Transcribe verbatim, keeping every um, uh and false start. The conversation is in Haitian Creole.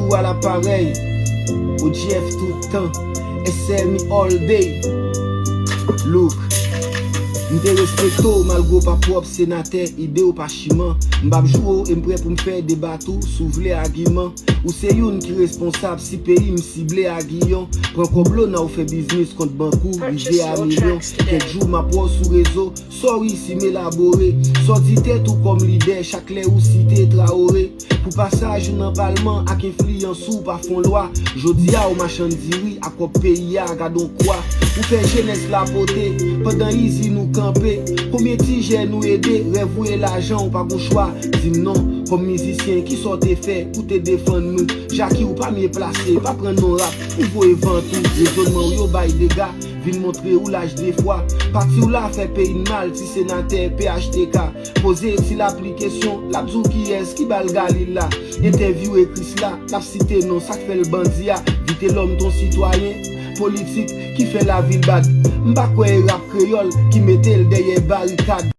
Ou a la parèy. O G F tout tan. S M E all day. Look. M te respekte w malgre w pa pwòp senatè, ide w pa chiman. M p ap joure w e m prè pou m fè deba tou si w vle agiman. Ou se youn ki responsab si peyi m sible agiyon. Pran kòb lona w fè biznis kont bank ou rive a milyon. Kèk jou m ap wè w sou rezo. Sa w reyisi m elabore. Sa w di tèt ou kòm lidè chak lè ou site Traoré. Pou pasaj ou nan palman ak enfliyans ou pa fon lwa. Jodi a ou machann diri ak kòb peyi a gad on kwa. Ou fè jenès la pote pandan izin ou kanpe. Konbyen ti jèn ou ede rèv ou e lajan ou pa gon chwa. Di m non kòm mizisyen kisa w te fè pou te defann nou. Jackie ou pa mye plase pa pran non rap pou voye vant ou. Rezònman w yo bay dega. Vin montre ou laj de fwa. Pati w la fè peyi n mal ti senatè P H T K. Poze ti lapli kesyon l ap di w kiyès ki ba l galil la. Entèvyou ekri sila l ap site non sa k fè l bandi a. Vitelòm ton sitwayen politik ki fè lavi l bad. M pa kwè e rap kreyòl ki mete l dèyè barikad.